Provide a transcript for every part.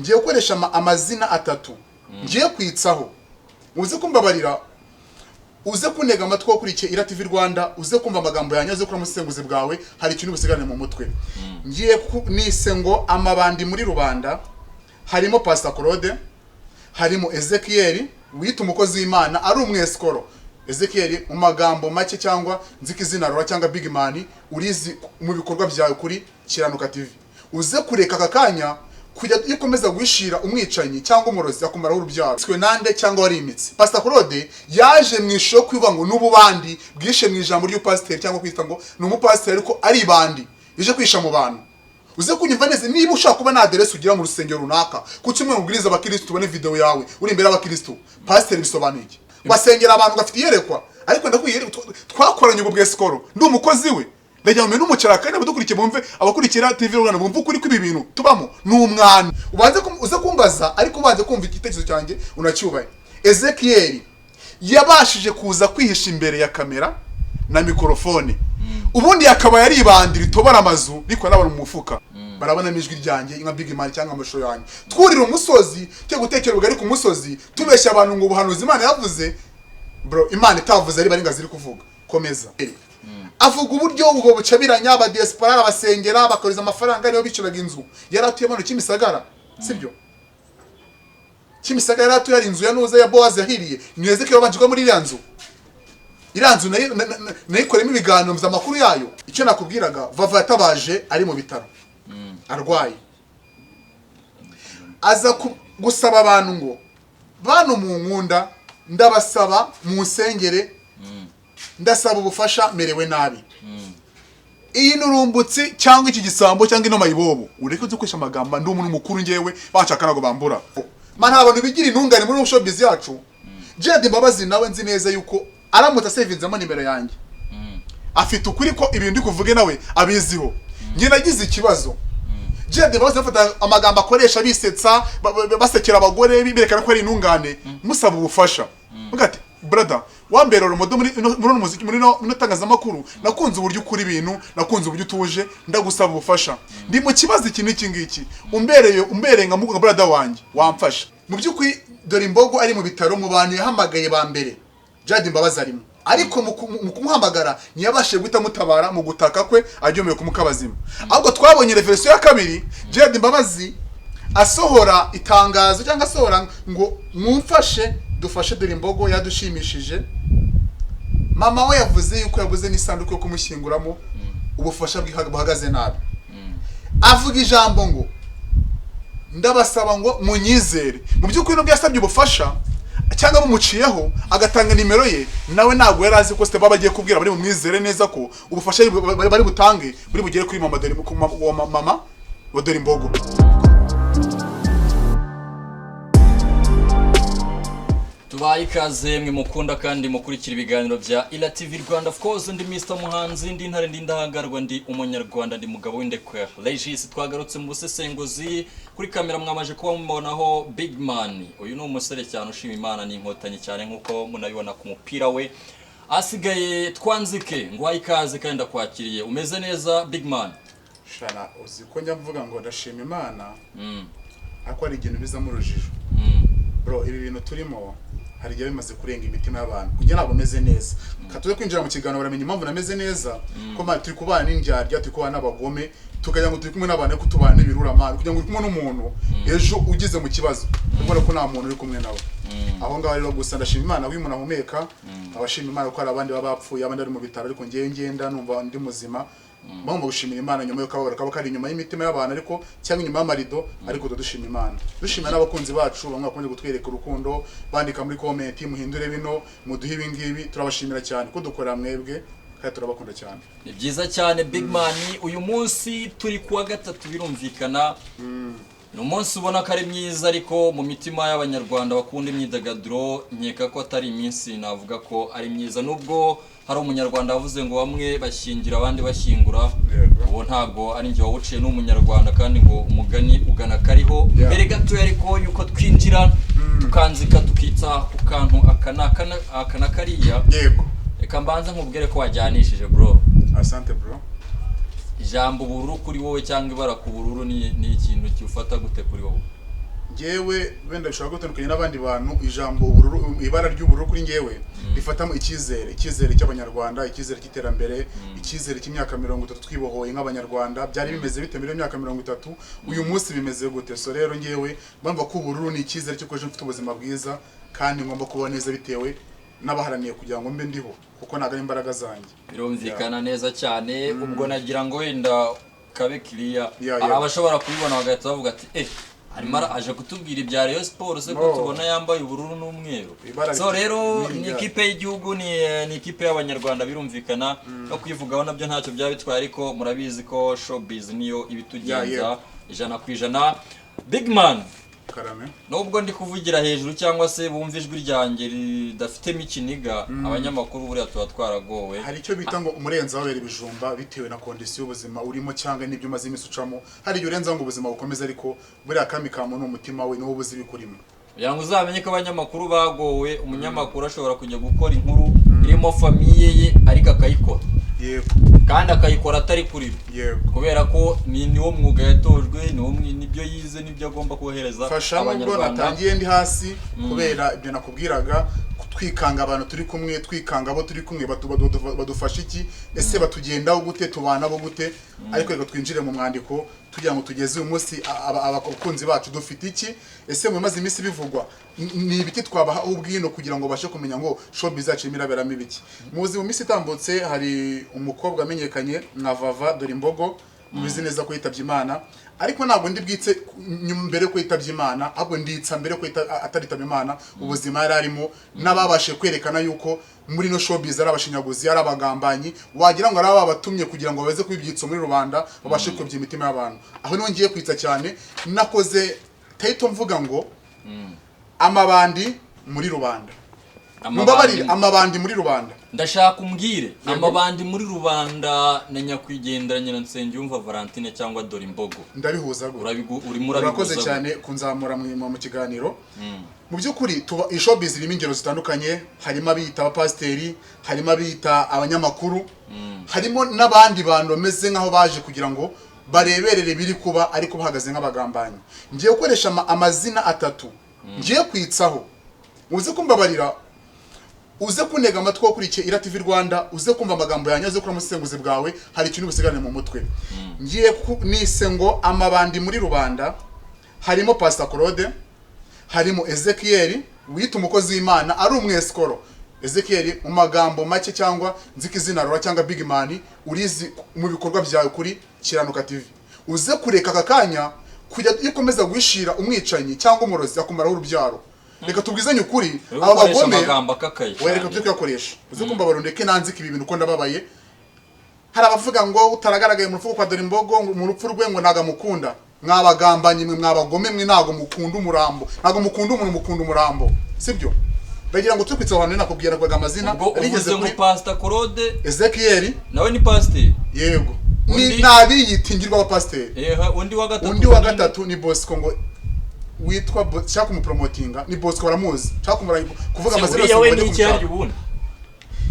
Ngiye gukoresha amazina atatu ngiye kwitsaho, uze kumbabarira, uze kuntega amatwi wakurikiye Ira TV Rwanda, uze kumva amagambo yanjye, uze kuramo ubusesenguzi bwawe, hari ikintu busigarane mu mutwe. Ngiye nise ngo amabandi muri rubanda. Harimo Pastor Claude, harimo Ezekiel wita umukozi w'Imana ari umwesikoro. Ezekiel, mu magambo make, cyangwa nzi ko izina Rora cyangwa Big Man urizi mu bikorwa byawe kuri Kiranuka TV, uze kureka aka kanya kujya iyo ukomeza guhishira umwicanyi cyangwa umurozi akumaraho urubyaro twe nande cyangwa warimitse. Pastor Claude yaje mu ishusho yo kwivuga ngo n'ububandi bwishe mu ijambo ry'upasiteri, cyangwa kwita ngo ni umupasiteri ariko ari ibandi yaje kwisha mu bantu. Uze kunyumva neza, niba ushaka kuba nta aderesi ugira mu rusengero runaka, kuki umwe mubwiriza abakirisitu tubone video yawe uri imbere y'abakirisitu? Pasiteri bisobanuye iki? Basengera abantu gafite iyerekwa, ariko ndakwiye twakoranye ubwo bwesikoro, ndi umukozi we. Ndagira ngo mbe n'umucara kandi abadukurikiye bumve, abakurikira TV Rwanda bumve ukuri kw'ibi bintu tubamo. Ni umwana ubanze uze kumbaza, ariko ubanze kumva igitekerezo cyanjye unacyubahe. Ezekiel yabashije kuza kwihisha imbere ya kamera na mikorofone, ubundi yakaba yaribandi ritobora amazu rikora n'abantu mu mufuka, barabonamo ijwi ryanjye nka Big Man cyangwa amashusho yanjye, twurira umusozi tujya gutekera ubugari ku musozi, tubeshya abantu ngo ubuhanuzi Imana yavuze. Bro, Imana itavuze ari baringa ziri kuvuga. Komeza avuga uburyo ubwo bucabiranya aba diaspora abasengera bakohereza amafaranga, niyo bicuraga inzu yari atuyemo hano Kimisagara, sibyo? Kimisagara yari atuye, hari inzu ya Nuza ya Boaz yahiriye. Ni Ezekiel wabanje kuba muri iriya nzu. Iriya nzu nayikoremo ibiganiro, mvuze amakuru yayo. Icyo nakubwiraga, Vava yatabaje ari mu bitaro arwaye, aza gusaba abantu ngo bantu mu nkunda, ndabasaba munsengere, ndasaba ubufasha, merewe nabi. Iyi nurumbutsi cyangwa iki gisambo cyangwa ino mayibobo, ureke uzi gukoresha amagambo, ndi umuntu mukuru ngewe, banshaka ntabwo bambura. Man, nta bantu bigira intungane muri showbiz yacu. Gerard Mbabazi nawe nzi neza yuko aramutse asevinzemo nimero yanjye, afite ukuri ko ibintu ndi kuvuge nawe abiziho. Njye nagize ikibazo, Gerard Mbabazi afata amagambo akoresha bisetsa, basekera abagore, berekana ko ari intungane, musaba ubufasha. Muga ati: "Brother, wambera urumodo muri uno muziki, muri no tangazamakuru, nakunze uburyo ukora ibintu, nakunze uburyo utuje, ndagusaba ubufasha, ndi mu kibazo iki n'iki ngiki, umbereye umbereye nka brother wanjye, wamfasha." Mu by'ukuri, dore imbogo ari mu bitaro, mu bantu yahamagaye ba mbere Gerard Mbabazi arimo, ariko mu kumuhamagara ntiyabashije guhita amutabara mu gutaka kwe aryomeye ku mukabazima. Ahubwo twabonye version ya kabiri, Gerard Mbabazi asohora itangazo cyangwa asohora ngo mumfashe, dufashe dore imbogo yadushimishije, mama we yavuze yuko yabuze n'isanduku yo kumushyinguramo, ubufasha buhagaze nabi. Avuga ijambo ngo ndabasaba ngo munyizere. Mu by'ukuri, nubwo yasabye ubufasha cyangwa bumuciyeho agatanga nimero ye, nawe ntabwo yari azi ko se baba bagiye kubwira bari bumwizere neza ko ubufasha bari butange buri bugere kuri mama dore ku wa mama wa dore imbogo. Tubaye ikaze mwe mukunda kandi mukurikira ibiganiro bya Ira TV Rwanda. Of course ndi Mr Muhanzi, ndi intare, ndi ndahangarwa, ndi umunyarwanda, ndi mugabo w'indekwe Regis. Twagarutse mu busesenguzi. Kuri kamera mwamaje kuba mubonaho Big Man. Uyu ni umusore cyane ushima Imana n'inkotanyi cyane, nk'uko munabibona ku mupira we. Asigaye twanzike ngo ikaze kandi ndakwakiriye. Umeze neza, Big Man? Shara, uzi ko njya mvuga ngo ndashima Imana, ariko hari ikintu bizamo urujijo. Bro, ibi bintu turimo hari igihe bimaze kurenga imitima y'abantu, kugira ntabwo meze neza. Katuze kwinjira mu kiganiro baramenya impamvu nameze neza, ko man, turi kubana n'indyarya, turi kubana n'abagome, tukagira ngo turi kumwe n'abantu ariko tubana n'ibirura. Man, kugira ngo uri kumwe n'umuntu, ejo ugize mu kibazo ubona ko nta muntu uri kumwe nawe. Aho ngaho rero, gusa ndashima Imana ko iyo umuntu ahumeka abashima Imana, ko hari abandi baba bapfuye, abandi bari mu bitaro, ariko ngewe ngenda numva ndi muzima. Bagomba gushimira Imana nyuma y'uko akababaro kaba kari inyuma y'imitima y'abantu, ariko cyangwa inyuma y'amarido, ariko dushima Imana, dushima n'abakunzi bacu bamwe bakomeje kutwereka urukundo, bandika muri comment muhindure bino, muduhe ibi ngibi. Turabashimira cyane ko dukorera mwebwe kandi turabakunda cyane. Ni byiza cyane, Big Man. Uyu munsi turi kuwa gatatu, birumvikana ni umunsi ubona ko ari mwiza, ariko mu mitima y'abanyarwanda bakunda imyidagaduro nkeka ko atari iminsi navuga ko ari myiza, nubwo hari umunyarwanda wavuze ngo bamwe bashyingira abandi bashyingura. Uwo ntabwo ari njye wawuciye, ni umunyarwanda, kandi ngo umugani ugana kariho. Mbere gatoya ariko yuko twinjira tukanzika tukitsa ku kantu aka n'aka aka na kariya, reka mbanze nkubwire ko wajyanishije, bro. Asante, bro. Ijambo ubururu kuri wowe cyangwa ibara ku bururu ni ikintu kiwufata gute kuri wowe? Ngewe wenda bishobora gutandukanye n'abandi bantu. Ijambo ubururu, ibara ry'ubururu kuri ngewe rifatamo icyizere, icyizere cy'Abanyarwanda, icyizere cy'iterambere, icyizere cy'imyaka 30 twibohoye nk'Abanyarwanda. Byari bimeze bite muri iyo myaka 30? Uyu munsi bimeze gute? So rero ngewe mbumva ko ubururu ni icyizere cy'uko ejo mfite ubuzima bwiza kandi ngomba kubaho neza bitewe n'abaharaniye kugira ngo mbe ndiho, kuko ntabwo ari imbaraga zanjye. Birumvikana neza cyane. Ubwo nagira ngo wenda kabe kiriya. Yeah. Hari abashobora kubibona bagahita bavuga ati: "Eh, arimo aje kutubwira ibya Rayon Sport se ko No. tubona yambaye ubururu n'umweru?" Ibara So rero ni ni ikipe y'igihugu, ni ikipe y'Abanyarwanda, birumvikana no kwivugaho nabyo ntacyo byaba bitwaye, ariko murabizi ko showbiz niyo ibitugenza 100%. Big man. Karame. Nubwo ndi kuvugira hejuru cyangwa se bumva ijwi ryanjye ridafitemo ikiniga, abanyamakuru buriya tuba twaragowe. Hari icyo bita ngo umurenzaho abera ibijumba, bitewe na condition y'ubuzima urimo cyangwa n'ibyo umaze iminsi ucamo. Hari igihe urenzaho ngo ubuzima bukomeze, ariko buriya kami ka muntu ni umutima we, niwo uzi ibikurimo. Kugira ngo uzamenye ko abanyamakuru bagowe, umunyamakuru ashobora kujya gukora inkuru irimo famille ye, ariko akayikora kandi akayikora atari kurira, kubera ko ni niwo mwuga yatojwe, niwo nibyo yize, nibyo agomba kohereza Fasha nubwo Abanyarwanda. natangiye ndi hasi kubera ibyo nakubwiraga, twikanga abantu turi kumwe, twikanga abo turi kumwe, badufasha iki? Ese batugendaho gute? Tubana bo gute? Ariko reka twinjire mu mwandiko tugira ngo tugeze uyu munsi abakunzi bacu dufite iki? Ese mu bimaze iminsi bivugwa ni ibiki twabaha ubwino kugira ngo babashe kumenya ngo showbiz yacu irimo iraberamo ibiki? Muzi mu minsi itambutse hari umukobwa wamenyekanye nka Vava Dore Imbogo, mubizi neza ko yitabye Imana, ariko ntabwo ndi bwitse nyuma mbere ko yitabye Imana, ahubwo nditsa mbere ko ataritaba Imana, ubuzima yari arimo n'ababashe kwerekana yuko muri no showbiz ari abashinyaguzi, ari abagambanyi, wagira ngo ari ababatumye kugira ngo baze kuba ibyitso muri rubanda, babashe kuyobya imitima y'abantu. Aho niho ngiye kwitsa cyane. Nakoze title mvuga ngo "Amabandi muri rubanda". Mumbabarire, amabandi muri rubanda. Ndashaka umbwire amabandi muri rubanda na nyakwigendera nyina Nsengiyumva Valentine cyangwa Dore Imbogo. Ndabihuza gute? Urimo Urakoze urabihuza gute? cyane kunzamura mu kiganiro. Mu by'ukuri tuba showbiz irimo ingero zitandukanye. Harimo abiyita abapasiteri, harimo abiyita abanyamakuru, harimo n'abandi bantu bameze nk'aho baje kugira ngo bareberere biri kuba, ariko bahagaze nk'abagambanyi. Ngiye gukoresha amazina atatu ngiye kwitsaho, uze kumbabarira, uze kuntega amatwi wakurikiye Ira TV Rwanda, uze kumva amagambo yanjye, uze kuri umusenguzi bwawe, hari ikintu busigarane mu mutwe. Ngiye nise ngo "Amabandi muri rubanda". Harimo Pastor Claude, harimo Ezekiel wita umukozi w'Imana ari umwesikoro. Ezekiel mu magambo make, cyangwa nzi ko izina Rora cyangwa Big Man urizi mu bikorwa byawe kuri Kiranuka TV, uze kureka aka kanya kujya iyo ukomeza guhishira umwicanyi cyangwa umurozi akumaraho urubyaro. Reka tubwizanye ukuri, Uri aba gukoresha bagome amagambo akakaye Oya, reka cyane. tujye kuyakoresha. Uze kumva, barundeke nanzika ibi bintu ko ndababaye. Hari abavuga ngo utaragaragaye mu rupfu kwa Dore Imbogo, ngo mu rupfu rwe ngo ntabwo amukunda. Mwabagambanye mwe, mwabagome mwe, ntabwo mukunda umurambo, ntabwo mukunda umuntu, mukunda umurambo, sibyo? Ndagira ngo turi aho hantu nakubwira nakubaga amazina. Ubwo Rigeze uvuze ngo kuri Pastor Claude. Ezekiel. Nawe ni pasiteri? Yego, ni Undi? N'abiyita abapasiteri. Eha, undi wa gatatu? Undi wa gatatu ni Bosco, ngo witwa shaka kumupromotinga, ni Bosco, baramuzi. Shaka kumara kuvuga amazina Uriya yose we ngo bajye ni iki harya kumushaka. ubundi?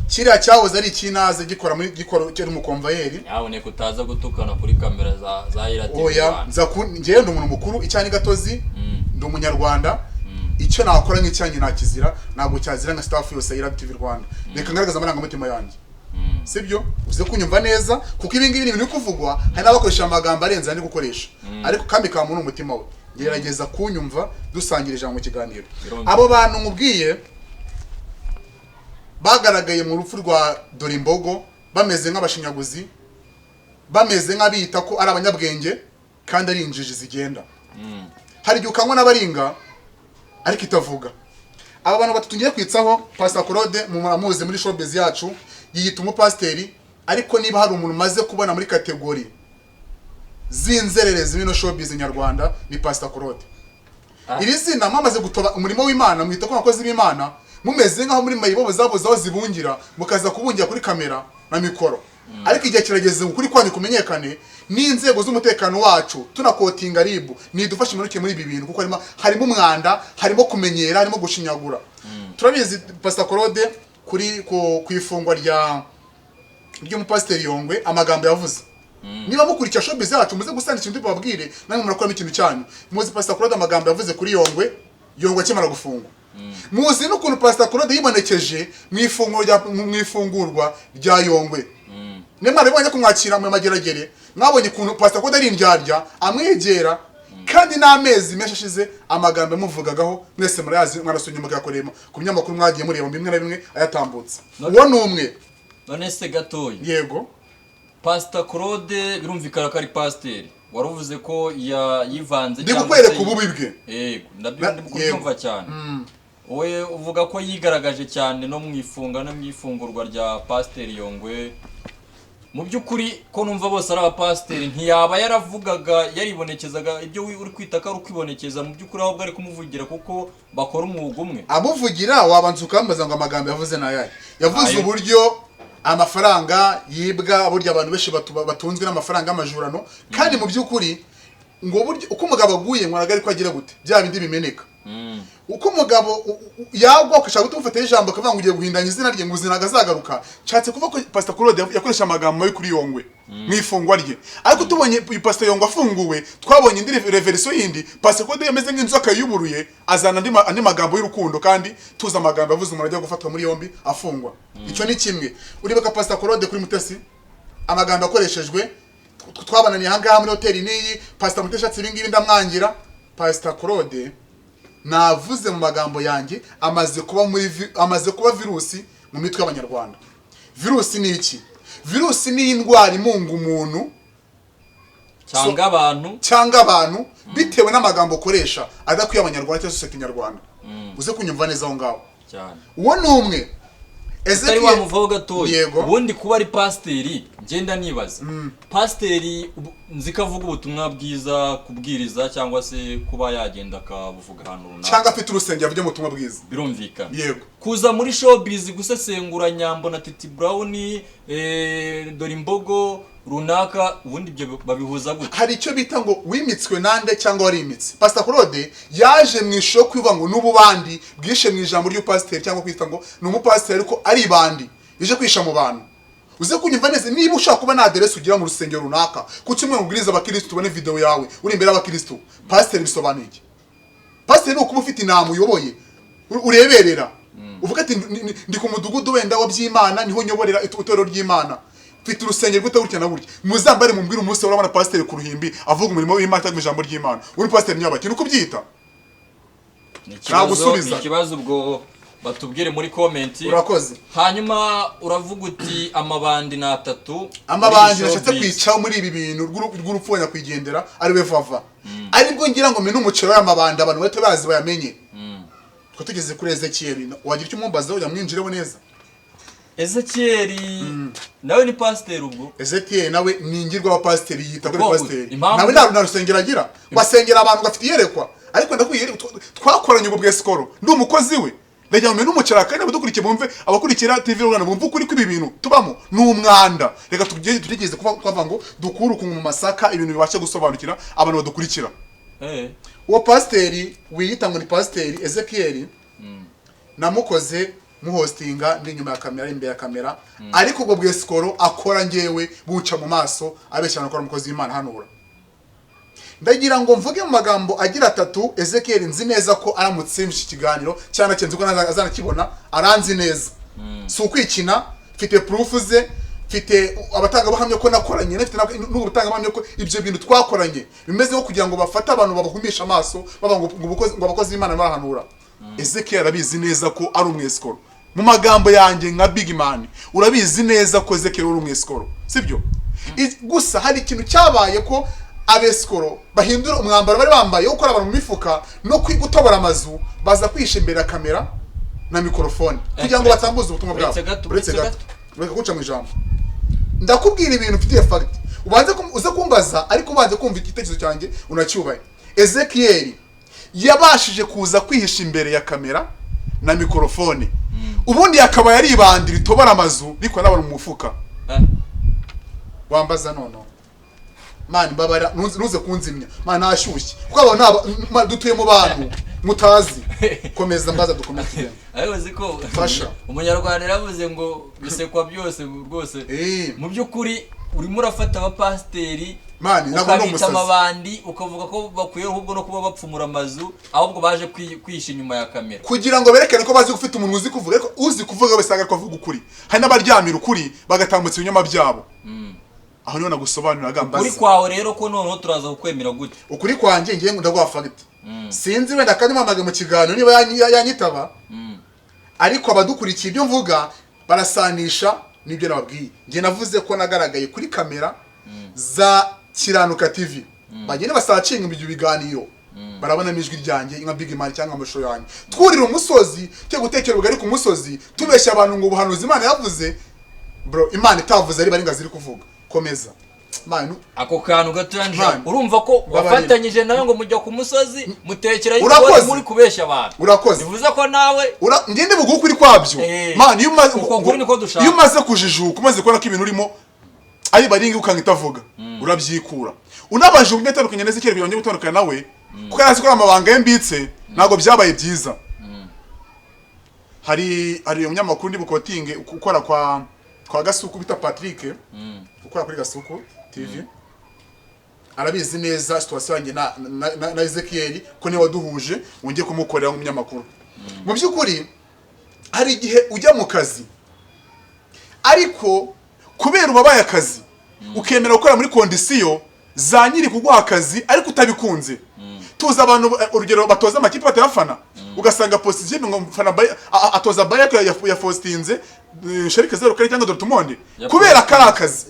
Kiriya cyahoze ari ikinaze gikora muri gikora cyari umukomvayeri. Nyabuneka utaza gutukana kuri kamera za Ira TV Oya. Rwanda. Nza ku njyewe ndi umuntu mukuru, icyaha gatozi, ndi Umunyarwanda. Icyo nakora nk'icyanyu nakizira, ntabwo cyazira nka staff yose ya Ira TV Rwanda. Reka ngaragaza amarangamutima yanjye, sibyo? Uze kunyumva neza, kuko ibi ngibi ni ibintu biri kuvugwa, hari n'abakoresha amagambo arenze andi gukoresha, ariko kandi ka muntu umutima we. Gerageza kunyumva dusangira ijambo mu kiganiro. Birumvikana. Abo bantu nkubwiye bagaragaye mu rupfu rwa Dore Imbogo bameze nk'abashinyaguzi, bameze nk'abiyita ko ari abanyabwenge kandi ari injiji zigenda. Hari igihe ukanywa n'abaringa ariko itavuga. Aba bantu batatu ngiye kwitsaho, Pastor Claude muramuzi muri showbiz yacu, yiyita umupasiteri, ariko niba hari umuntu umaze kubona muri catégorie z'inzererezi bino showbiz nyarwanda ni Pastor Claude. Iri zina mwamaze gutoba umurimo w'Imana, mwita ko abakozi b'Imana mumeze nk'aho muri mayibobo zabuze aho zibungira, mukaza kubungira kuri kamera na mikoro, ariko igihe kirageze ngo ukuri kwanyu kumenyekane n'inzego z'umutekano wacu. Tunakotinga RIB nidufashe imanuke muri ibi bintu, kuko harimo umwanda, harimo kumenyera, harimo gushinyagura. Turabizi Pastor Claude kuri ku ifungwa ry'umupasiteri Yongwe, amagambo yavuze. Niba mukurikira showbiz yacu, muze gusana ikintu tubabwire, namwe murakuramo ikintu cyanyu. Muzi Pastor Claude, amagambo yavuze kuri Yongwe, Yongwe akimara gufungwa. Muzi n'ukuntu Pastor Claude yibonekeje mu ifungurwa rya Yongwe. Niba mwarabibonye kumwakira mu mageragere, mwabonye ukuntu Pastor Claude ari indyarya, amwegera, kandi n'amezi menshi ashize amagambo yamuvugagaho mwese murayazi, mwarasomye, mukayakorema ku binyamakuru, mwagiye mureba bimwe na bimwe ayatambutsa. Uwo ni umwe. None se gatoya? Yego. Pastor Claude birumvikana ko ari pasiteri, wari uvuze ko yivanze Ndi cyangwa kukwereka se ububi bwe. Yego, ndi Yego. kubyumva cyane. Wowe uvuga ko yigaragaje cyane no mu ifunga no mu ifungurwa rya Pasiteri Yongwe. Mu by'ukuri ko numva bose ari abapasiteri, ntiyaba yaravugaga, yaribonekezaga, ibyo uri kwita ko ari ukwibonekeza, mu by'ukuri ahubwo ari kumuvugira kuko bakora umwuga umwe? Amuvugira, wabanza ukambaza ngo amagambo yavuze ni ayahe? Yavuze Ayo. uburyo amafaranga yibwa, burya abantu benshi batunzwe n'amafaranga y'amajurano, kandi mu by'ukuri ngo buryo uko umugabo aguye ngo ntabwo ariko agira gute, bya bindi bimeneka. Uko umugabo yagwa, ugashaka guhita umufataho ijambo, akavuga ngo ugiye guhindanya izina rye, ngo ubuzima azagaruka. Nshatse kuvuga ko Pastor Claude yakoresha amagambo mabi kuri Yongwe mu ifungwa rye, ariko tubonye uyu Pastor Yongwe afunguwe, twabonye indi reversion yindi. Pastor Claude yameze nk'inzoka yuburuye, azana andi magambo y'urukundo, kandi tuzi amagambo yavuze umuntu ajya gufatwa muri yombi afungwa. Icyo ni kimwe. Uribuka Pastor Claude kuri Mutesi, amagambo yakoreshejwe, twabananiye ahangaha muri hoteli n'iyi, Pastor Mutesi ati ibi ngibi ndamwangira. Pastor Claude, navuze mu magambo yanjye, amaze kuba virusi mu mitwe y'Abanyarwanda. Virusi ni iki? Virusi ni indwara imunga umuntu cyangwa abantu. Cyangwa abantu, bitewe n'amagambo ukoresha adakwiye Abanyarwanda cyangwa sosiyete nyarwanda. Uze kunyumva neza aho ngaho. Cyane. Uwo ni umwe. Utari wamuvaho gatoya. Yego. Ubundi kuba ari pasiteri, ngenda nibaza, pasiteri nzi ko avuga ubutumwa bwiza, kubwiriza cyangwa se kuba yagenda akabuvuga ahantu runaka, cyangwa afite urusengero avuge mu butumwa bwiza. Birumvikana. Yego. Kuza muri showbiz gusesengura Nyambo na Titi Brown, dore imbogo runaka, ubundi ibyo babihuza gute? Hari icyo bita ngo wimitswe nande cyangwa warimitse. Pastor Claude yaje mu ishusho yo kuvuga ngo n'ububandi bwishe mu ijambo ry'upasiteri, cyangwa kwita ngo ni umupasiteri ariko ari ibandi, yaje kwisha mu bantu. Uze kunyumva neza, niba ushaka kuba nta aderesi ugira mu rusengero runaka, ku cyumweru ubwiriza abakirisitu, tubone video yawe uri imbere y'abakirisitu. Pasiteri bisobanuye iki? Pasiteri ni ukuba ufite intama uyoboye, ureberera, uvuga ati ndi ku mudugudu wenda wa by'Imana, niho nyoborera itorero ry'Imana, mfite urusengero gute gutya na gutya. Muzambare mumbwire umunsi urabona pasiteri ku ruhimbi avuga umurimo w'Imana cyangwa ijambo ry'Imana. Uri pasiteri nyabaki ni uko ubyita? Ni ikibazo. Nagusubiza. Ni ikibazo, ubwo batubwire muri comment. Urakoze. Hanyuma uravuga uti amabandi ni atatu. Amabandi muri nashatse showbiz. kwicaho muri ibi bintu rw'urupfu wa nyakwigendera ari we Vava, aribwo ngira ngo mene umuceri w'amabandi, abantu bahite bazi bayamenye. Twe tugeze kuri Ezekiel, wagira icyo umumbazaho yamwinjireho neza. Ezekiel nawe ni pasiteri ubwo? Ezekiel nawe ni ingirwa wa pasiteri, yita kuri Ubwo pasiteri. impamvu- Nawe nta rusengero agira, basengera abantu gafite iyerekwa, ariko ndakwiye twakoranye ubwo bwesikoro, ndi umukozi we. Ndagira ngo mene umuceri akanya abadukurikiye bumve, abakurikira TV Rwanda bumve ukuri kw'ibi bintu tubamo ni umwanda. Reka tugerageze kuva twavuga ngo dukure ukuntu mu masaka, ibintu bibashe gusobanukira abantu badukurikira. Uwo pasiteri wiyita ngo ni Pasiteri Ezekiel, namukoze muhostinga, ndi inyuma ya kamera, imbere ya kamera, ariko ubwo bwesikoro akora ngewe buca mu maso, abeshya ko ari umukozi w'Imana hanura. Ndagira ngo mvuge mu magambo agira atatu. Ezekiel, nzi neza ko aramutse yumvise iki kiganiro cyangwa nzi ko azanakibona, aranzi neza, si ukwikina. Mfite proof ze, mfite abatangabuhamya ko nakoranye, mfite n'ubu butangabuhamya ko ibyo bintu twakoranye bimeze nko kugira ngo bafate abantu babahumisha amaso, bavuga ngo abakozi b'Imana barahanura. Ezekiel arabizi neza ko ari umwesikoro. Mu magambo yanjye nka big man, urabizi neza ko Ezekiel ari umwesikoro, sibyo? Gusa hari ikintu cyabaye ko abesikoro bahindura umwambaro bari bambaye wo gukora abantu mu mifuka no gutobora amazu, baza kwihisha imbere ya kamera na mikorofone kugira ngo batambuze ubutumwa bwabo. Uretse gato, Uretse uretse gato, reka guca mu ijambo, ndakubwira ibintu mfitiye fact. Ubanze uze kumbaza, ariko ubanze kumva igitekerezo cyanjye unacyubahe. Ezekiel yabashije kuza kwihisha imbere ya kamera na mikorofone, ubundi yakaba yari ibandi ritobora amazu rikora n'abantu mu mufuka. Wambaza noneho, man, mbabara, ntuze kunzimya man, nashyushye kuko abo dutuye mu bantu mutazi. Komeza mbaza, dukomeze tugende. Ariko uzi ko Fasha. Umunyarwanda yaravuze ngo bisekwa byose rwose. Mu by'ukuri Urimo urafata abapasiteri, Man, ntabwo ndi ukabita umusazi. amabandi, ukavuga ko bakwiye ahubwo no kuba bapfumura amazu, ahubwo baje kwihisha inyuma ya kamera kugira ngo berekane ko bazi gufite umuntu uzi kuvuga. Ariko uzi kuvuga wese ko avuga ukuri. Hari n'abaryamira ukuri bagatambutsa ibinyoma byabo. Aho niho nagusobanuriraga Ukuri mbaza. kwawe rero ko noneho turaza kukwemera gute? Ukuri kwanjye, ngiye ngo ndaguha fact. Sinzi wenda kandi mpamagaye mu kiganiro niba yanyitaba, ariko abadukurikiye ibyo mvuga barasanisha n'ibyo nababwiye. Njye navuze ko nagaragaye kuri kamera za Kiranuka TV, bagende basacinga ibyo biganiro, barabonamo ijwi ryanjye nka Big Man cyangwa amashusho yanjye twurira umusozi, tujya gutekera ubugari ku musozi, tubeshya abantu ngo ubuhanuzi Imana yavuze. Bro, Imana itavuze ari baringa ziri kuvuga. Komeza, Man. Ako kantu gatoya nje. Man. Urumva ko Babarira. wafatanyije nawe ngo mujya ku musozi mutekera Urakoze. ibigori muri kubeshya abantu. Urakoze. Bivuze ko nawe Ngende buguha ukuri kwabyo. Man, iyo umaze Uko kuri niko dushaka. iyo umaze kujijuka, umaze kubona ko ibintu urimo ari baringa ukanga itavuga, urabyikura. Unabanje uburyo atandukanye neza icyerekezo kugira ngo gutandukana nawe, kuko yari azi ko ari amabanga ye mbitse. Ntabwo byabaye byiza. Hari umunyamakuru ndi bukotinge ukora kwa Gasuku bita Patrick, ukora kuri Gasuku TV, arabizi neza situation yanjye na Ezekiel, ko niwe waduhuje wongeye kumukorera nk'umunyamakuru. Mu by'ukuri hari igihe ujya mu kazi, ariko kubera ubabaye akazi ukemera gukora muri condition za nyiri kuguha akazi, ariko utabikunze. Tuzi abantu, urugero, batoza amakipe batayafana, ugasanga position ngo mfana atoza Bayern yapostinze Schalke 04 cyangwa Dortmund kubera ko ari akazi.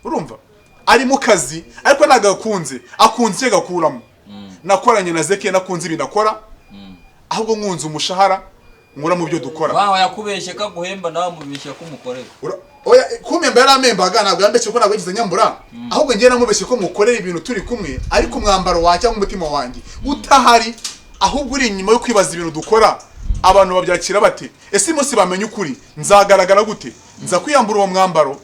Urumva ari mu kazi ariko ntabwo agakunze, akunze icyo gakuramo. Nakoranye na Zeke, nakunze ibintu akora, ahubwo nkunze umushahara nkura mu byo dukora. Wawe yakubeshye ko aguhemba, nawe mubeshya ko umukorera. Oya, kumpemba yaramembaga, ntabwo yambeshye ko, ntabwo yagize nyambura. Ahubwo njye namubeshye ko mukorera ibintu turi kumwe, ariko umwambaro wanjye cyangwa umutima wanjye utahari, ahubwo uri inyuma yo kwibaza ibintu dukora abantu babyakira bate? Ese umunsi bamenya ukuri nzagaragara gute? Nza kwiyambura uwo mwambaro,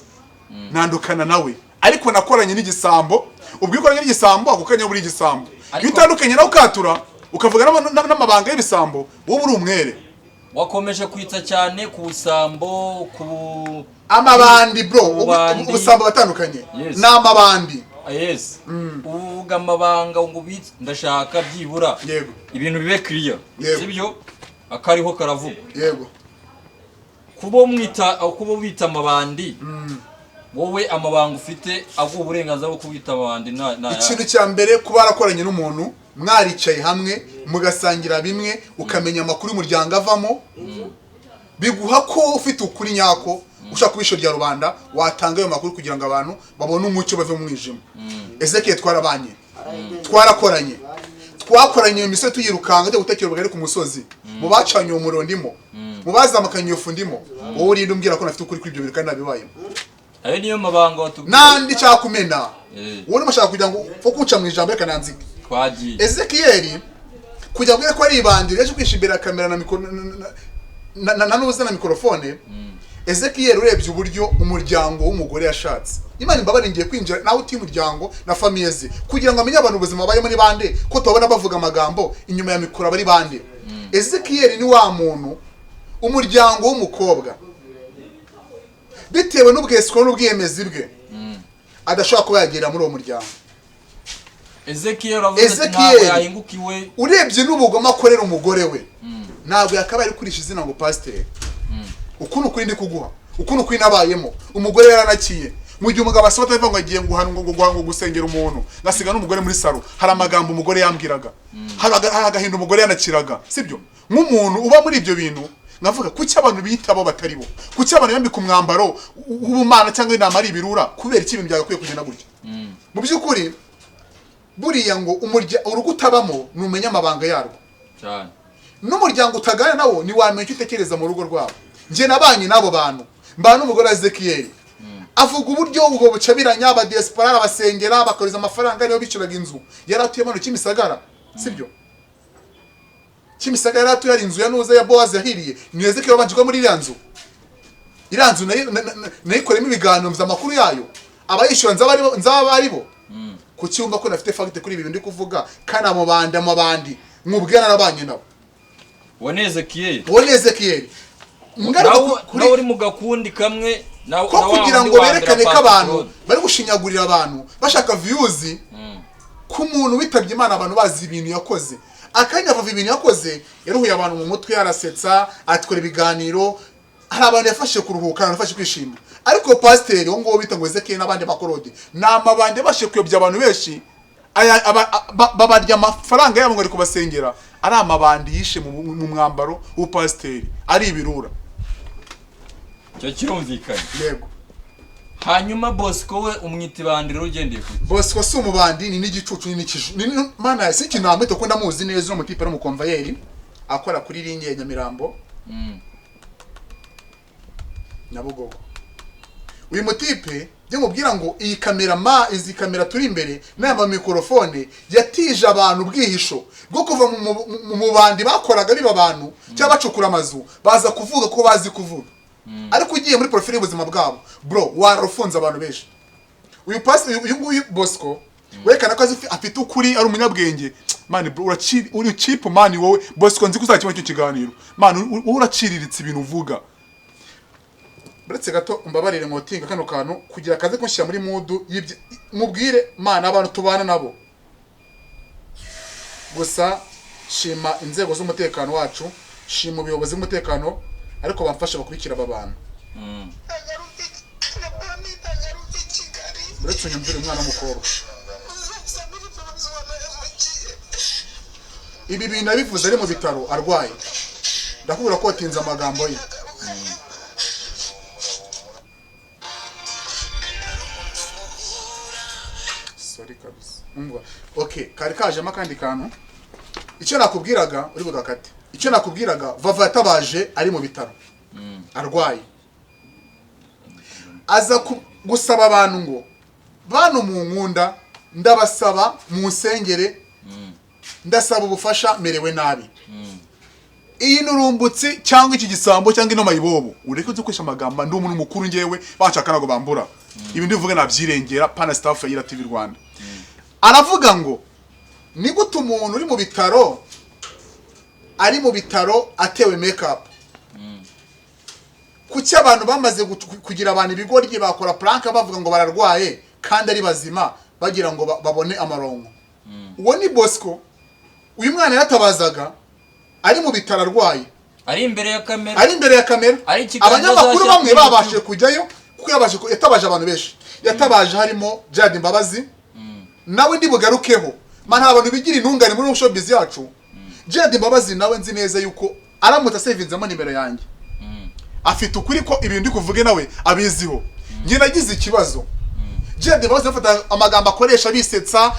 ntandukana nawe. Ariko nakoranye n'igisambo. Ubwo iyo ukoranye n'igisambo, ako kanya buri igisambo. Iyo utandukanye nawe ukatura, ukavuga n'amabanga y'ibisambo, wowe uri umwere. Wakomeje kwitsa cyane ku busambo, ku Amabandi, bro. Ububandi. Ubusambo batandukanye Yes. ni amabandi. Ah, yes, uvuga amabanga ngo ubitse. Ndashaka byibura ibintu bibe clear. Sibyo? Akariho karavugwa. Kuba ubita amabandi, wowe amabanga ufite aguha uburenganzira bwo kubita amabandi na Ikintu cya mbere, kuba warakoranye n'umuntu, mwaricaye hamwe mugasangira bimwe, ukamenya amakuru y'umuryango avamo, biguha ko ufite ukuri nyako. Ushaka kuba isho rya rubanda, watanga ayo makuru kugira ngo abantu babone umucyo, bave mu mwijima. Ezekiel twarabanye, twarakoranye, twakoranye iyo misozi tuyirukanka tujya gutekera ubugari ku musozi. Mu bacanye uwo muriro ndimo, mu bazamukanye iyo fu ndimo. Wowe urinde umbwira ko nafite ukuri kuri ibyo bintu kandi nabibayemo? Ayo niyo mabanga watubwiye. Nandi cyakumena. Wowe urimo ushaka kugira ngo upfe kuwuca mu ijambo, reka nanzike. Twagiye. Ezekiyeli kugira ngo ko ari ibandiro yaje kwisha imbere ya kamera na mikoro na nuza na mikorofone. Ezekiyeli, urebye uburyo umuryango w'umugore yashatse, Imana imbabare, ngiye kwinjira nawe uti umuryango na famille ze kugira ngo amenye abantu ubuzima babayemo ni bande, ko tubabona bavuga amagambo inyuma ya mikoro abari bande. Ezekiyeli ni wa muntu, umuryango w'umukobwa, bitewe n'ubwesiko n'ubwiyemezi bwe, adashobora kuba yagera muri uwo muryango. Ezekiel avuze ati Ezekiel. ntabwo yahinguka iwe. Urebye n'ubugome akorera umugore we, ntabwo yakabaye ari kurisha izina ngo pasiteri. Ukuntu ukuri ndi kuguha, ukuntu ukuri nabayemo, umugore yaranakiye. Mu gihe umugabo asohota avuga ngo agiye ngo gusengera umuntu, ngasiga n'umugore muri salo, hari amagambo umugore yambwiraga, hari agahinda umugore yanakiraga, sibyo? Nk'umuntu uba muri ibyo bintu, nkavuga kuki abantu bita abo batari bo? Kuki abantu bambika umwambaro w'ubumana cyangwa inama ari ibirura? Kubera iki ibintu byagakwiye kugenda gutya? Mu by'ukuri buriya ngo urugo utabamo numenya amabanga yarwo. Cyane. N'umuryango utaganira nawo ntiwamenya icyo utekereza mu rugo rwabo. Njye nabanye n'abo bantu, mbana n'umugore wa Ezekiyeli, avuga uburyo ubwo bucabiranya abadiaspora, abasengera bakohereza amafaranga, niyo bicuraga inzu yari atuyemo hano Kimisagara, sibyo? Kimisagara yari atuye, hari inzu ya nuza ya Bowazi yahiriye. Ni Ezekiyeli wabanje kuba muri iriya nzu. Iriya nzu nayikoremo ibiganiro, mvuze amakuru yayo, abayishyura nzaba aribo. Kuki wumva ko nafite fact kuri ibi bintu ndi kuvuga kandi amabandi amabandi nkubwira narabanye nabo? Uwo ni Ezekiel. Uwo ni Ezekiyeli. Ngaruka Nawe kuri nawe uri mu gakundi kamwe. Ko Na wa kugira wundi ngo wa mbere berekane ko Pastor abantu Claude. bari gushinyagurira abantu bashaka views ku muntu witabye Imana, abantu bazi ibintu yakoze. Akanya Vava ibintu yakoze, yaruhuye abantu mu mutwe, arasetsa, atwara ibiganiro, hari abantu yafashe kuruhuka, abantu yafashe kwishima. Ariko pasiteri uwo nguwo bita ngo Ezekiel n'abandi bakorode ni amabandi yabashije kuyobya abantu benshi. Babarya amafaranga yabo ngo ari kubasengera, ari amabandi yishe mu mwambaro w'ubupasiteri, ari ibirura. Icyo kirumvikanye. Yego. Hanyuma Bosco we umwita ibandi rero ugendeye ku Bosco si umubandi, ni n'igicucu, ni n'ikiju, mana si ikintu namwita, ko ndamuzi neza. Uno mutipe ari umukomvayeri akora kuri ringi ya Nyamirambo, Nyabugogo. Uyu mutipe byo mubwira ngo iyi kamera, ma izi kamera turi imbere n'aya mikorofone, yatije abantu ubwihisho bwo kuva mu mubandi bakoraga biba abantu cyangwa bacukura amazu, baza kuvuga ko bazi kuvuga. Ariko ugiye muri profile y'ubuzima bwabo, bro, warafunze abantu benshi. Uyu pasi, uyu nguyu Bosco werekana ko afite ukuri, ari umunyabwenge. Man, bro, uri cheap man. Wowe Bosco, nzi ko uzakibona icyo kiganiro. Man, uraciriritse ibintu uvuga. Uretse gato umbabarire nkotinga kano kantu kugira akaze kunshyira muri mood y'ibyo mubwire. Man, abantu tubana nabo gusa, shima inzego z'umutekano wacu, shima ubuyobozi bw'umutekano, ariko bamfashe bakurikira aba bantu. Uretse unyumvire umwana w'umukobwa, ibi bintu yabivuze ari mu bitaro arwaye. Ndakubwira ko watinze amagambo ye. Sorry kabisa. Umva, okay, kari kajemo akandi kantu. Icyo nakubwiraga uri bugakate, icyo nakubwiraga, Vava yatabaje ari mu bitaro arwaye, aza gusaba abantu ngo bantu mu nkunda, ndabasaba munsengere, ndasaba ubufasha, merewe nabi. Iyi nurumbutsi cyangwa iki gisambo cyangwa ino mayibobo, ureke uzi gukoresha amagambo. Ndi umuntu mukuru ngewe, banshaka ntabwo bambura. Ibi ndivuga nabyirengera pana staff ya Ira TV Rwanda. Aravuga ngo ni gute umuntu uri mu bitaro, ari mu bitaro atewe make up? Kuki abantu bamaze kugira abantu ibigoryi, bakora prank bavuga ngo bararwaye kandi ari bazima, bagira ngo babone amaronko? Uwo ni Bosco. Uyu mwana yaratabazaga ari mu bitaro arwaye, ari imbere ya kamera, ari imbere ya kamera. Ari ikiganiro Abanyamakuru azashyira bamwe kuri babashije YouTube. kujyayo kuko yatabaje abantu benshi. Yatabaje harimo Jad Mbabazi, nawe ndi bugarukeho. Man, hari abantu bigira intungane muri showbiz yacu. Jad Mbabazi nawe nzi neza yuko aramutse asevinzemo nimero yanjye, afite ukuri ko ibintu ndi kuvuge nawe abiziho. Njye nagize ikibazo, Jad Mbabazi afata amagambo akoresha bisetsa,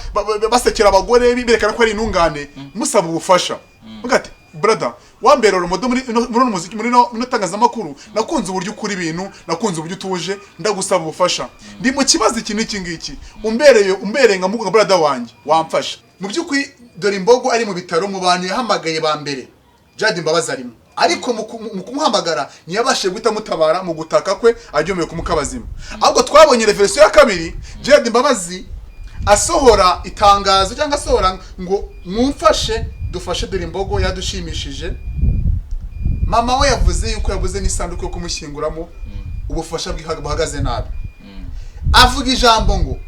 basekera abagore, berekana ko ari intungane, musaba ubufasha. Uvuga ati brother, wambera urumodo muri uno muziki, muri no tangazamakuru, nakunze uburyo ukora ibintu, nakunze uburyo utuje, ndagusaba ubufasha, ndi mu kibazo iki n'iki ngiki, umbereye nka brother wanjye, wamfasha. Mu by'ukuri dore imbogo ari mu bitaro, mu bantu yahamagaye ba mbere Jad Mbabazi arimo, ariko mu kumuhamagara ntiyabashije guhita amutabara mu gutaka kwe aryomewe ku mukabazima. Ahubwo twabonye reverisiyo ya kabiri, Jad Mbabazi asohora itangazo cyangwa asohora ngo mumfashe, dufashe dore imbogo yadushimishije. Mama we yavuze yuko yabuze n'isanduku yo kumushyinguramo, ubufasha buhagaze nabi. Avuga ijambo ngo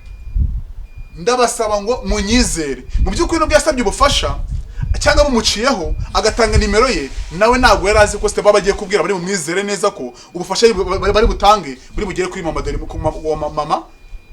ndabasaba ngo munyizere. Mu by'ukuri nubwo yasabye ubufasha cyangwa bumuciyeho agatanga nimero ye, nawe ntabwo yari azi ko Steve agiye kubwira bari bumwizere neza ko ubufasha bari butange buri bugere kuri mama dore ku wa mama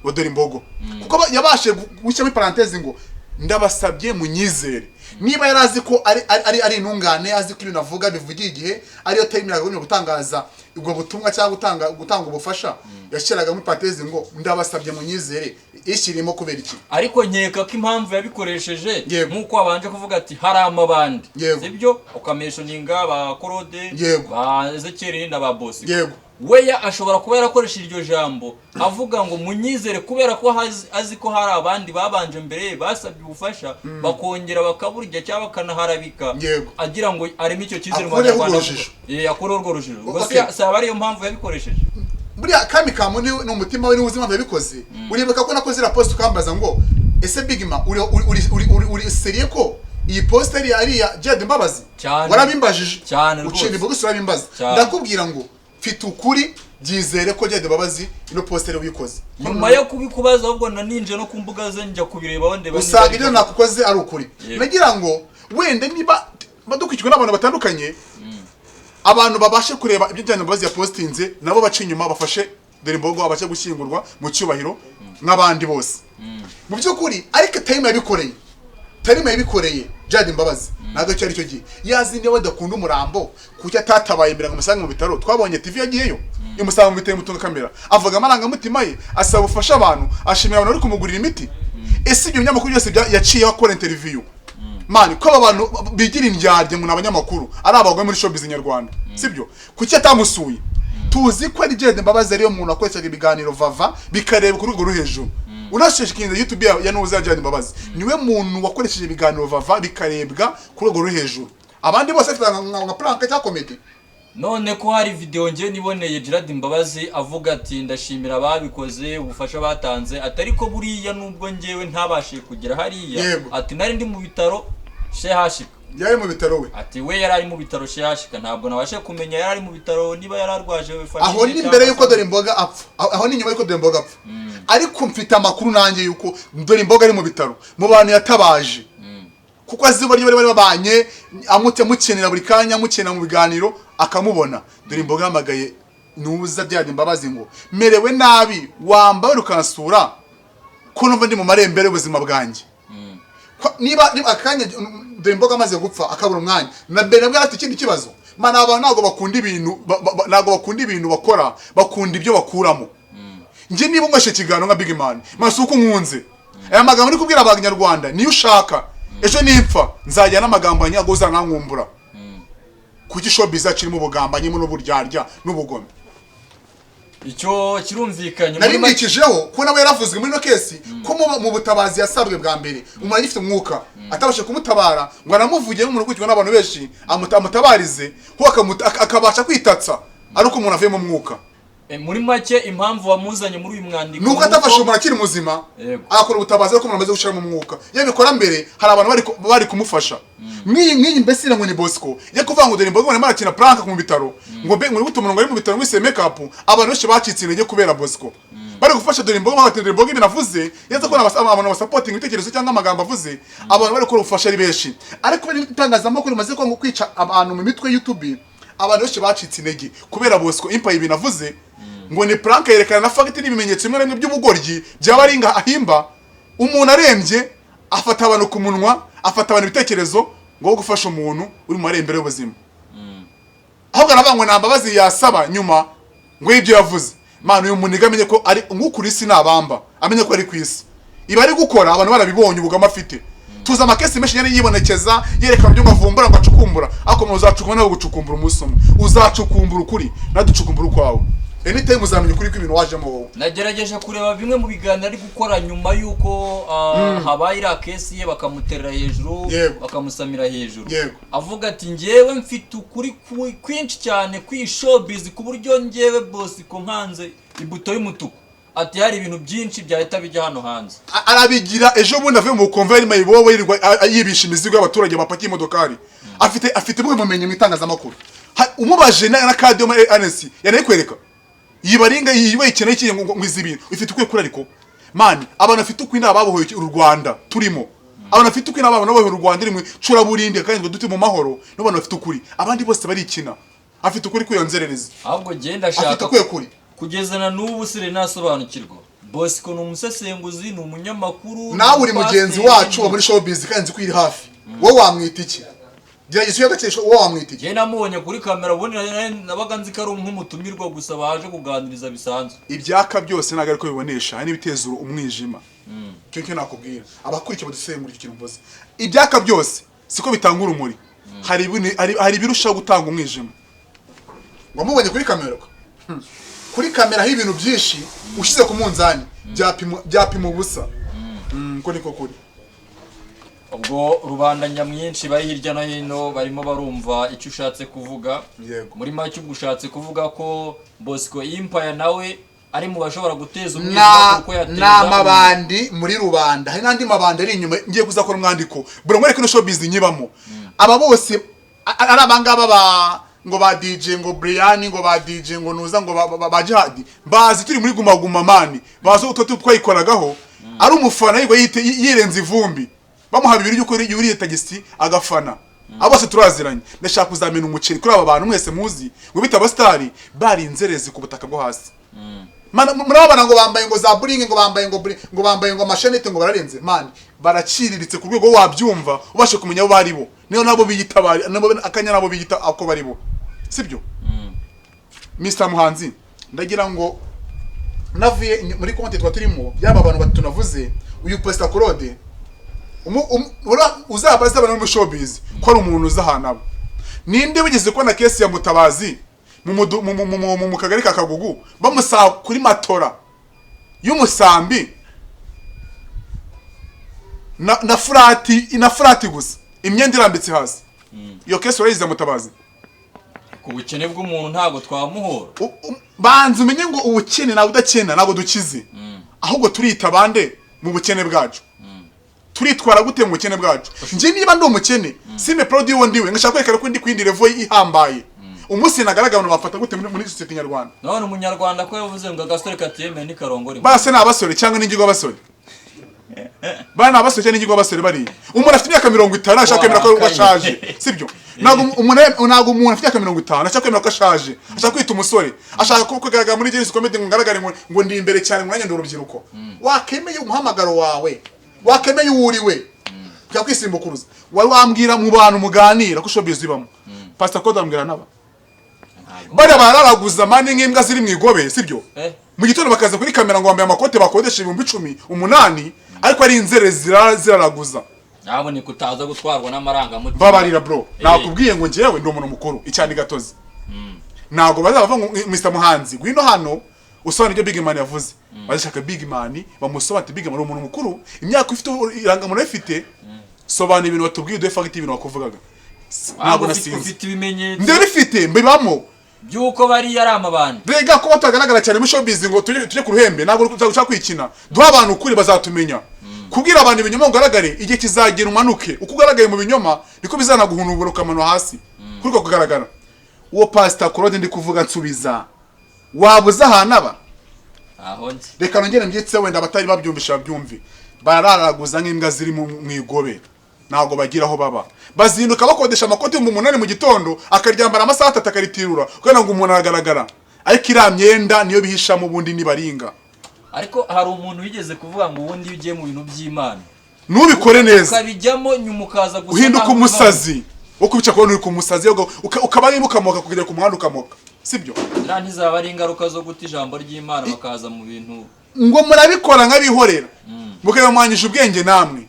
wa dore imbogo, kuko yabashije gushyiramo parenthèse ngo ndabasabye munyizere. Niba yari azi ko ari intungane, azi ko ibintu avuga bivugiye igihe, ariyo time yakagombye gutangaza ubwo butumwa cyangwa gutanga ubufasha, yashyiraga muri parenthèse ngo ndabasabye munyizere, ishyirimo kubera iki? Ariko nkeka ko impamvu yabikoresheje, Yego. nk'uko wabanje kuvuga ati hari amabandi, Yego. sibyo, ukameshoninga ba Korode, Yego. ba Ezekiel na ba Bosco. Yego. Weya ashobora kuba yarakoresheje iryo jambo avuga ngo munyizere kubera ko azi ko hari abandi babanje mbere ye basabye ubufasha, bakongera bakaburya cyangwa bakanaharabika, Yego. agira ngo areme icyo cyizere mu Akureho Banyarwanda. urwo rujijo. Akureho urwo rujijo. Ubwo Okay. si aba ariyo mpamvu yabikoresheje. Buriya kami kamu ni umutima we n'ubuzima yabikoze. Uribuka ko nakoze iriya post ukambaza ngo ese Big Ma uri seriye ko iyi post ari iya Jad Mbabazi? Cyane. Warabimbajije. Cyane rwose. Uciye imbogo urabimbaza. Cyane. Ndakubwira ngo Mfite ukuri, byizere ko Gerard Mbabazi ino post ari wikoze. Nyuma yo kubikubaza, ahubwo naninje no ku mbuga ze njya kubirebaho, ndeba niba Usanga ari ibyo byo. nakukoze ari ukuri. Nagira ngo wenda niba badukurikijwe n'abantu batandukanye, abantu babashe kureba ibyo Gerard Mbabazi yapostinze, nabo baca inyuma bafashe Dore Imbogo abashe gushyingurwa mu cyubahiro nk'abandi bose mu by'ukuri. Ariko time yabikoreye Gerard Mbabazi ntabwo cyari cyo gihe. Yazi niba badakunda umurambo, kuki atatabaye mbere ngo amusange mu bitaro? Twabonye TV yagiyeyo imusanga mu bitaro, imutunga kamera, avuga amarangamutima ye, asaba ubufasha abantu, ashimira abantu bari kumugurira imiti. Ese ibyo binyamakuru byose yaciyeho akora interview, man, ko aba bantu bigira indyarya ngo ni abanyamakuru, ari abagore muri showbiz nyarwanda, sibyo? Kuki atamusuye? Tuzi ko ari Gerard Mbabazi ariyo muntu wakoreshaga ibiganiro vava bikareba ku rwego rwo hejuru. Unashishikiriza YouTube ya Nuza, Gerard Mbabazi niwe muntu wakoresheje ibiganiro vava bikarebwa ku rwego rwo hejuru, abandi bose bafite nka prank cyangwa comedy. None ko hari video ngiye niboneye Gerard Mbabazi avuga ati: "Ndashimira ababikoze, ubufasha batanze," ati: "Ariko buriya nubwo ngewe ntabashije kugera hariya," ati: "Nari ndi mu bitaro shehashika." Yari mu bitaro we? Ati we yari ari mu bitaro shehashika. Ntabwo nabashe kumenya yari ari mu bitaro niba yari arwaje we famille Aho ni cyangwa mbere yuko se- Dore Imboga apfa, aho ni nyuma yuko Dore Imboga apfa. Ariko mfite amakuru nanjye yuko Dore Imboga ari mu bitaro, mu bantu yatabaje, kuko azi uburyo bari babanye, amukenera buri kanya, amukenera mu biganiro akamubona. Dore Imboga yahamagaye Nuza Gerard Mbabazi ngo: "Merewe nabi, wambaye ukansura ko numva ndi mu marembere y'ubuzima bwanjye." Niba akanya Dore Imboga amaze gupfa akabura umwanya, na mbere nabwo afite ikindi kibazo. Mana, abantu ntabwo bakunda ibintu ntabwo bakunda ibintu bakora, bakunda ibyo bakuramo. Njye niba unyweshe ikiganiro nka Big Man, masi uko nkunze aya magambo uri kubwira Abanyarwanda, niyo ushaka ejo nimpfa nzajya n'amagambo yanyago uzanankumbura. Kuki showbiz yacu irimo ubugambanyi n'uburyarya n'ubugome? Icyo kirumvikanye. Nari mbikijeho ko nawe yaravuzwe muri ino case, ko mu butabazi yasabwe bwa mbere umuntu agifite umwuka atabasha kumutabara, ngo anamuvuge nk'umuntu ukurikirwa n'abantu benshi, amutabarize ho akabasha kwitatsa ari uko umuntu avuye mu mwuka. Muri make, impamvu wamuzanye muri uyu mwandiko Nuko atafashe umuntu akiri muzima, agakora ubutabazi ariko umuntu amaze gushira mu mwuka. Iyo abikora mbere, hari abantu bari kumufasha. Nk'iyi mbese ngo ni Bosco yo kuvuga ngo Dore Imboga barimo barakina prank mu bitaro, ngo mbe ngo gute umuntu ngo ari mu bitaro ngo make up. Abantu benshi bacitse intege kubera Bosco. Bari gufasha Dore Imboga, bagati Dore Imboga ibintu avuze yaza ko abantu basupportinga ibitekerezo cyangwa amagambo avuze, abantu bari gukora ubufasha ari benshi. Ariko kubera itangazamakuru rimaze kwanga kwica abantu mu mitwe, YouTube, abantu benshi bacitse intege kubera Bosco Impaye ibintu avuze ngo ni prank, yerekana na fact n'ibimenyetso bimwe na bimwe by'ubugoryi byaba ari nga ahimba. Umuntu arembye, afata abantu ku munwa, afata abantu ibitekerezo ngo wo gufasha umuntu uri mu marembere y'ubuzima, ahubwo aravuga ngo nta mbabazi yasaba nyuma ngo y'ibyo yavuze. Mana, uyu muniga amenye ko ari nk'ukuri isi nabamba, amenye ko ari ku isi, iba ari gukora abantu barabibonye ubugome afite. Tuzi amacase menshi yari yibonekeza, yerekana ibyo ngo avumbura, ngo acukumbura, ariko umuntu uzacukumbura nawe gucukumbura umunsi umwe uzacukumbura ukuri, naducukumbura ukwawe. Anytime uzamenya ukuri kw'ibintu wajemo wowe. Nagerageje kureba bimwe mu biganiro ari gukora nyuma y'uko habaye iriya case ye, bakamuterera hejuru, bakamusamira hejuru. Avuga ati: "Ngewe mfite ukuri kwinshi cyane kuri showbiz, ku buryo ngewe Bosco nkanze ibuto y'umutuku," ati, "hari ibintu byinshi byahita bijya hano hanze." Arabigira ejo bundi avuye mu bukomve, yari mayibobo, yirirwa yibisha imizigo y'abaturage bapakiye imodokari. Afite bumwe bumenyi mu itangazamakuru. Umubaje na kadi yo muri ANC yanayikwereka, yibaringa yiba ikintu iki ngo izi ibintu ifite ukwiye kuri. Ariko man, abantu bafite ukuri ni ababohoye uru Rwanda turimo. Abantu bafite ukuri ni abantu babohoye u Rwanda rimwe curaburindi, kandi ngo dute mu mahoro n'abantu bafite ukuri. Abandi bose barikina. Afite ukuri kw'iyo nzererezi. Ahubwo genda Afite ashaka ukwiye kuri. Kugeza na n'ubu sire nasobanukirwa, Bosco ni umusesenguzi, ni umunyamakuru, ni Nawe uri mugenzi umupasiteri, wacu wa muri showbiz, kandi nzi ko iri hafi. Wowe wamwita iki? Gerageza uyagakesha, wowe wamwita iki? Njye namubonye kuri kamera, ubundi nabaga nzi ko ari nk'umutumirwa gusa baje kuganiriza bisanzwe. Ibyaka byose ntabwo ariko bibonesha, hari n'ibiteza umwijima. Icyo nicyo nakubwira. Abakurikiye badusengura icyo kintu mvuze, ibyaka byose siko bitanga urumuri. Hari ibirushaho gutanga umwijima. Wamubonye kuri kamera. Kuri kamera hariho ibintu byinshi ushyize ku munzani byapima ubusa. Ko niko kuri. Ubwo rubanda nyamwinshi bari hirya no hino barimo barumva icyo ushatse kuvuga. Yego. Muri make, ubwo ushatse kuvuga ko Bosco Impaya nawe ari mu bashobora guteza umwijima, kuko yateza Ni amabandi muri rubanda, hari n'andi mabandi ari inyuma. Ngiye kuzakora umwandiko buri mwereke ino showbiz nyibamo. Aba bose ari abangaba ba Ngo ba DJ, ngo Brian, ngo ba DJ, ngo nuza, ngo ba Jihad, bazi turi muri Guma Guma, man. Bazi utwo twayikoragaho ari umufana, yigo yirenza ivumbi, bamuha 2 by'uko yuriye tagisi agafana. Abo bose turaziranye. Ndashaka kuzamena umuceri kuri aba bantu mwese muzi ngo bita abasitari, bari inzerezi ku butaka bwo hasi. Murababona ngo bambaye ngo za bling, ngo bambaye ngo bling, ngo bambaye ngo amashenete, ngo bararenze. Man, baraciriritse ku rwego wabyumva ubashe kumenya abo bari bo. Niyo nabo biyita bari nabo akanya, nabo biyita ako bari bo, sibyo? Mr Muhanzi, ndagira ngo navuye muri konti twa turimo, yaba abantu batatu navuze, uyu Pastor Claude, uzabaze abantu muri showbiz ko ari umuntu uza ahantu aba. Ninde wigeze kubona case ya Mutabazi mu mudu- mu- mu- mu- mu- mu kagari ka Kagugu, bamusaba kuri matora y'umusambi na furati gusa, imyenda irambitse hasi? Iyo case urayizi ya Mutabazi? Ku bukene bw'umuntu ntabwo twamuhora. Banza umenye ngo ubukene ntabwo udakena, ntabwo dukize, ahubwo turita bande mu bukene bwacu? Turitwara gute mu bukene bwacu? Njye niba ndi umukene, simbe proud y'uwo ndiwe, ngashaka kwerekana ko ndi ku yindi level ihambaye, umunsi nagaragara abantu bafata gute muri sosiyete nyarwanda? None umunyarwanda ko yavuze ngo agasore katiyemeye ntikarongore? Base ni abasore cyangwa n'ingingo abasore? Bana ni abasore cyangwa n'ingingo abasore? Bariya umuntu afite imyaka 50 ashaka kwemera ko ashaje, sibyo? Ntabwo umuntu afite imyaka 50 ashaka kwemera ko ashaje, ashaka kwita umusore, ashaka kugaragara muri Gen-Z Comedy ngo ngaragare ngo ndi imbere cyane, mwanya ndi urubyiruko. Wakemeye umuhamagaro wawe, wakemeye uwo uri we, kwisimbukuruza. Wari wambwira mu bantu muganira ko showbiz ibamo Pastor Claude, ambwira naba bariya bararaguza, man, nk'imbwa ziri mu igobe, sibyo? Eh. Mu gitondo bakaza kuri kamera ngo bambaye amakote bakodesha 10,000, 8, ariko ari inzerezi ziraraguza. Naboneka utaza gutwarwa n'amarangamutima. Babarira, bro. Eh. Nakubwiye ngo njyewe ndi umuntu mukuru icyane gatozi. Ntabwo bazava ngo Mr Muhanzi, ngwino hano usobanura ibyo Big Man yavuze. Bazashaka Big Man bamusobanura ati: "Big Man, uri umuntu mukuru, imyaka ufite, irangamuntu ufite, sobanura ibintu watubwiye, uduhe fact y'ibintu wakuvugaga." Ntabwo nasinze. Ufite ibimenyetso? Ndabifite, mbibamo. By'uko bariya ari amabandi? Rega ko batagaragara cyane muri showbiz ngo tujye ku ruhembe, ntabwo ushaka kwikina. Duha abantu ukuri, bazatumenya. Kubwira abantu ibinyoma ngo ugaragare, igihe kizagera umanuke. Uko ugaragaye mu binyoma niko bizanaguhunubura ukamanura hasi kuri uko kugaragara. Uwo Pastor Claude ndi kuvuga, nsubiza, waba uzi ahantu aba? Aho nzi. Reka nongere mbyitse, wenda abatari babyumvisha babyumve. Barararaguza nk'imbwa ziri mu igobe, ntabwo bagira aho baba. Bazinduka bakodesha amakoti 8000 mu gitondo, akaryambara amasaha 3 akaritirura kugira ngo umuntu aragaragara, ariko iriya myenda niyo bihishamo ubundi nibaringa. Ariko hari umuntu wigeze kuvuga ngo ubundi iyo ugiye mu bintu by'Imana ntubikore neza, ukabijyamo, nyuma ukaza gusa uhinduka naho umusazi wo kubica, kubona uri ku musazi, ukaba niba ukamoka kugera ku muhanda ukamoka, sibyo? Ziriya ntizaba ari ingaruka zo guta ijambo ry'Imana bakaza mu bintu? Ngo murabikora nk'abihorera, mukabamwanyije ubwenge namwe.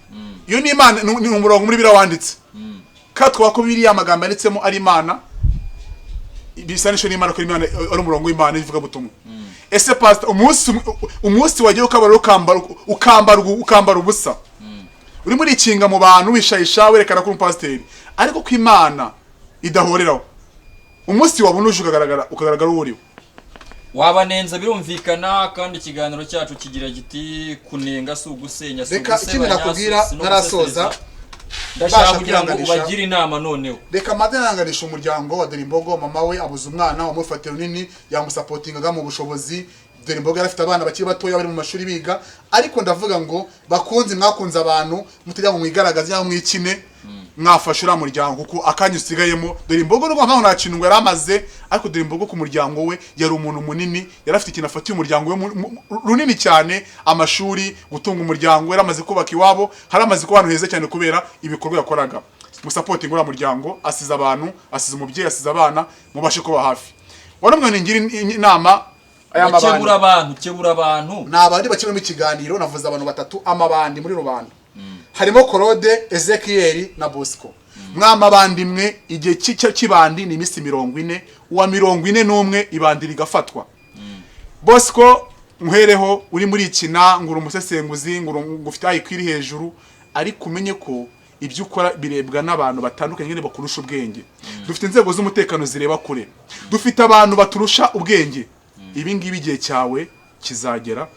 Iyo ni Imana, ni umurongo muri biriya wanditse, kandi twaba ko biriya amagambo yanditsemo ari Imana, bisanisho n'Imana, ko Imana ari umurongo w'Imana ivugabutumwa. Ese pastor, umunsi wagiye ukabara, ukambara ubusa, urimo urikinga mu bantu, wishayisha, werekana ko uri umupasiteri, ariko ko Imana idahoreraho, umunsi wabona uje ukagaragara uwo uriwe? Wabanenza, birumvikana. Kandi ikiganiro cyacu kigira giti: "Kunenga si ugusenya, si Reka ikindi ugusebanya, nakubwira si no ntarasoza, gusesereza." Ndashaka mbasha kugira ngo kwihanganisha. ubagire inama noneho. Reka maze nanganisha umuryango wa Dorimbogo. Mama we abuze umwana wamufatiye runini, yamusapotingaga mu bushobozi. Dorimbogo yari afite abana bakiri batoya bari mu mashuri biga. Ariko ndavuga ngo bakunzi mwakunze abantu, mutajya ngo mwigaragaze cyangwa mwikine, mwafashe uriya muryango kuko akanya usigayemo. Dorimbogo n'ubwo mpamvu nta kintu ngo yari amaze, ariko Dorimbogo ku muryango we yari umuntu munini, yari afite ikintu afatiye umuryango we runini cyane: amashuri, gutunga umuryango. Yari amaze kubaka iwabo, hari amaze kuba ahantu heza cyane kubera ibikorwa yakoraga. Musapotinga uriya muryango, asize abantu, asize umubyeyi, asize abana, mubashe kuba hafi. Wari umwana, ngira inama aya mabandi. Kebura abantu, kebura abantu. Ni abandi bakiri mu kiganiro. Navuze abantu batatu, amabandi muri rubanda, harimo Claude, Ezekiel na Bosco. Mwamabandi mwe, igihe cy'ibandi ni iminsi 40, uwa 41 ibandi rigafatwa. Bosco, muhereho, uri muri ikina ngo uri umusesenguzi, ngo ufite IQ iri hejuru, ariko umenye ko ibyo ukora birebwa n'abantu batandukanye nyine bakurusha ubwenge. Dufite inzego z'umutekano zireba kure, dufite abantu baturusha ubwenge. Ibi ngibi igihe cyawe kizagera,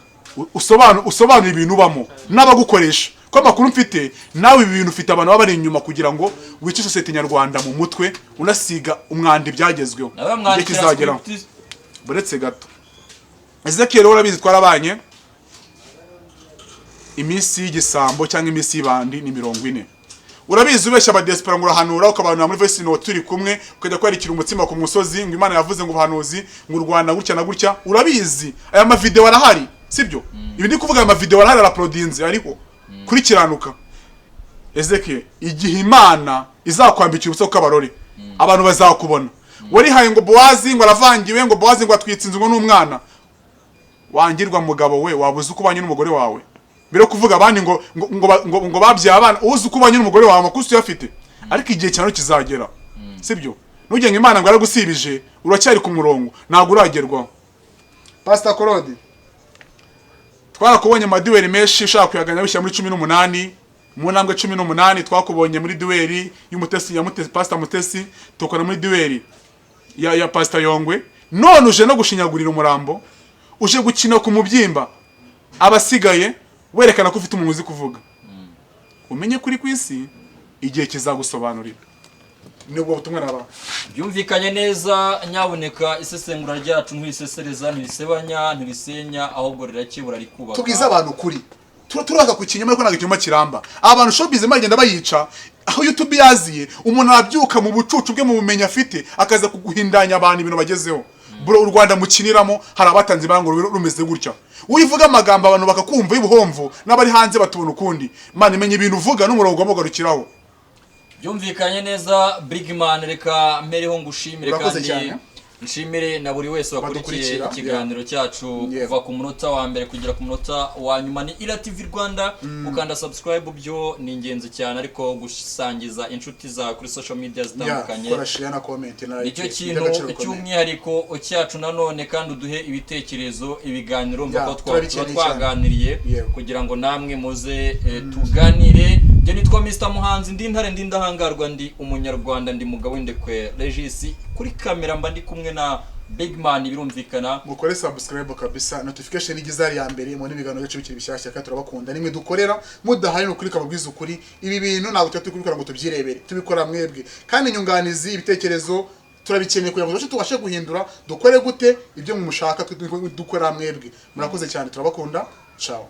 usobanura ibintu ubamo n'abagukoresha. Ko amakuru mfite, nawe ibi bintu ufite abantu baba bari inyuma kugira ngo wice sosiyete nyarwanda mu mutwe, unasiga umwanda ibyagezweho. Nawe Igihe mwandikira kizageraho. script. Buretse gato, Ezekiel, rero urabizi twarabanye. Iminsi y'igisambo cyangwa iminsi y'ibandi ni 40. Urabizi, ubeshya abadiaspora ngo urahanura, ukabanura muri voice note turi kumwe, ukajya kwarikira umutsima ku musozi ngo Imana yavuze ngo ubuhanuzi ngo u Rwanda gutya na gutya. Urabizi, aya mavideo arahari, sibyo? Ibi ndi kuvuga, aya mavideo arahari, araprodinze, ariho kuri Kiranuka. Ezekiel, igihe Imana izakwambikira ubusa kabarore, abantu bazakubona. Warihaye ngo Bowazi ngo aravangiwe, ngo Bowazi ngo atwitse inzu, ngo n'umwana wangirwa. Mugabo we, wabuze uko ubanye n'umugore wawe mbere yo kuvuga abandi ngo babyaye abana? Uzi uko ubanye n'umugore wawe, amakuru uyafite, ariko igihe cyane kizagera, sibyo? Ntugenge Imana ngo yaragusibije, uracyari ku murongo, ntabwo uragerwaho. Pastor Claude, twarakubonye mu maduel menshi ushaka kuyaganya wishyira muri 18, mu ntambwe 18. Twakubonye muri duel y'Umutesi, ya Mutesi, Pastor Mutesi, tukora muri duel ya Pastor Yongwe. None uje no gushinyagurira umurambo, uje gukina ku mubyimba abasigaye, werekana ko ufite umuntu uzi kuvuga. Umenye kuri ku isi, igihe kizagusobanurira. Nibwo butumwa nabaha. Byumvikanye neza. Nyabuneka, isesengura ryacu ntirisesereza, ntirisebanya, ntirisenya, ahubwo rirakebura, rikubaka. Tubwize abantu ukuri. Turaka ku kinyoma, ariko ntabwo ikinyoma kiramba. Abantu showbiz bagenda bayica aho YouTube yaziye. Umuntu arabyuka mu bucucu bwe, mu bumenyi afite, akaza kuguhindanya abantu ibintu bagezeho. Bro, u Rwanda mukiniramo, hari abatanze ibanga rumeze gutya. Uyivuga amagambo abantu bakakumva y'ubuhomvu, n'abari hanze batubona ukundi. Imana imenya ibintu uvuga n'umurongo ugomba kugarukiraho. Byumvikanye neza, big man. Reka mpereho ngushimire Urakoze kandi cyane. nshimire na buri wese wakurikiye Badukurikira, ikiganiro cyacu kuva ku munota wa mbere kugera ku munota wa nyuma. Ni Ira TV Rwanda. Gukanda subscribe byo ni ingenzi cyane, ariko gusangiza inshuti zawe kuri social media zitandukanye Kora share na comment na like. Nicyo kintu Iby'agaciro gakomeye. cy'umwihariko cyacu. Nanone kandi uduhe ibitekerezo, ibiganiro mva ko tuba Turabikeneye cyane. twaganiriye kugira ngo namwe muze tuganire. Njye nitwa Mr Muhanzi, ndi intare, ndi ndahangarwa, ndi umunyarwanda, ndi mugabo w'indekwe Regis. Kuri kamera mba ndi kumwe na Big Man, birumvikana. Mukore subscribe kabisa, notification igize ari ya mbere, mubone ibiganiro byacu bikiri bishyashya. Kandi turabakunda, nimwe dukorera mudahari. Ni ukuri, kababwiza ukuri, ibi bintu ntabwo tuba turi kubikora ngo tubyirebere, tubikora mwebwe. Kandi inyunganizi, ibitekerezo turabikeneye kugira ngo tubashe guhindura, dukore gute ibyo mumushaka, twe dukora mwebwe. Murakoze cyane, turabakunda. Ciao.